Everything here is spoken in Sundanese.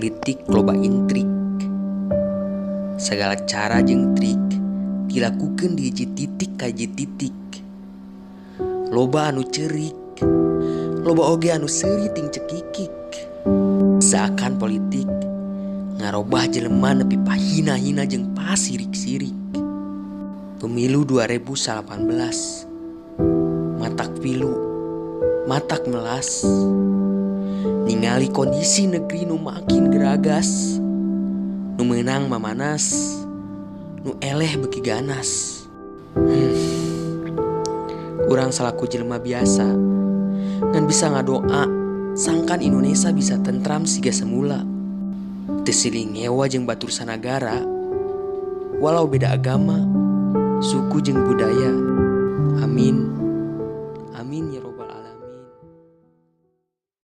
Politik loba intrik. Segala cara jeung trik dilakukeun di hiji titik ka hiji titik. Loba anu ceurik, loba oge anu seuri ting cekikik. Seakan politik ngarobah jelema nepi pahina-hina jeung pasirik-sirik. Pemilu 2018 matak pilu, matak melas. Ningali kondisi negeri nu makin geragas, nu meunang mamanas, nu eleh beuki ganas. Urang salaku jelema biasa ngan bisa ngadoa sangkan Indonesia bisa tentram siga semula. Teu silih ngewa jeung batur sanagara, walau beda agama, suku jeung budaya. Amin.